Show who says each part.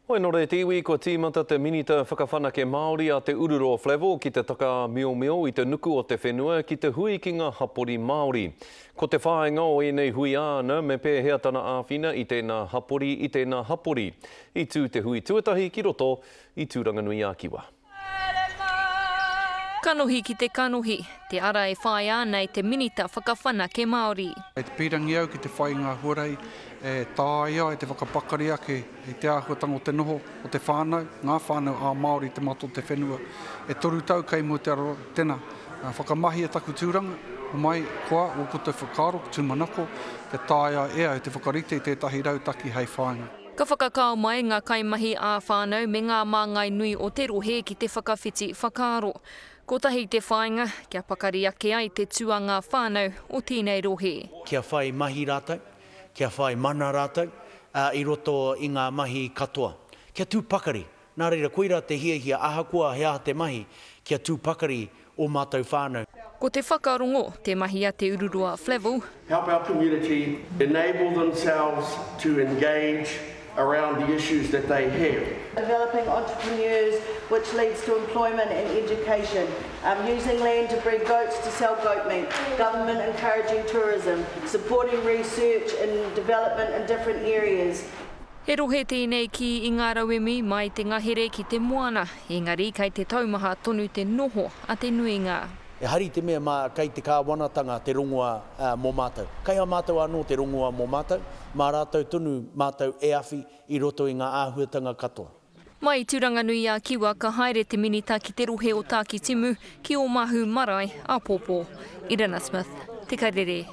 Speaker 1: Hoi nō reira te iwi, kua tīmata te Minita Whakawhanake Māori a Te Ururoa Flavell ki te takaāmiomio i te nuku o te whenua ki te hui ki ngā hapori Māori. Ko te whāinga o ēnei hui āna me pēhea tana āwhina i tēnā hapori i tēnā hapori. I tū te hui tuatahi ki roto i Tūranganui-a-Kiwa.
Speaker 2: Kanohi ki te kanohi, te ara e whāia ana e te Minita Whakawhanake Māori.
Speaker 3: Kei te pīrangi au ki te whai i ngā huarahi e taea ai te whakapakari ake i te āhuatanga o te noho o te whānau, ngā whānau ā-Māori i te mata o te whenua. E toru tau kei mua te ara, tena, whakamahia taku tūranga, homai, koa, ō koutou whakaaro, tūmanako, kia taea e au te whakarite i tētahi rautaki hei whāinga.
Speaker 2: Ka whakakao mai ngā kaimahi ā-whānau me ngā māngai nui o te rohe ki te whakawhiti whakaaro. Kotahi te whāinga, kia pakari ake ai te tū a ngā whānau o tēnei rohe.
Speaker 4: Kia whai mahi rātou, kia whai mana rātou i roto i ngā mahi katoa. Kia tū pakari. Nā reira, koirā te hiahia, ahakoa he aha te mahi, kia tū pakari ō mātou whānau.
Speaker 2: Ko te whakarongo, te mahi a Te Ururoa Flavell.
Speaker 5: Help our community enable themselves to engage around the issues that they have.
Speaker 6: Developing entrepreneurs which leads to employment and education, using land to breed goats to sell goat meat, government encouraging tourism, supporting research and development in different areas.
Speaker 2: He rohe tēnei ki i ngā rauemi mai te ngahere ki te moana, engari kei te taumaha tonu te noho a te nuinga.
Speaker 4: Ehara i te mea mā kei te kāwanatanga te rongoa mō mātou. Kei a mātou anō te rongoa mō mātou, mā rātou tonu mātou e awhi i roto i ngā āhuatanga katoa.
Speaker 2: Mai i Tūranganui-a-Kiwa ka haere te Minita ki te rohe o Tākitimu, ki Ōmahu Marae, āpōpō. Irina Smith, Te Karere.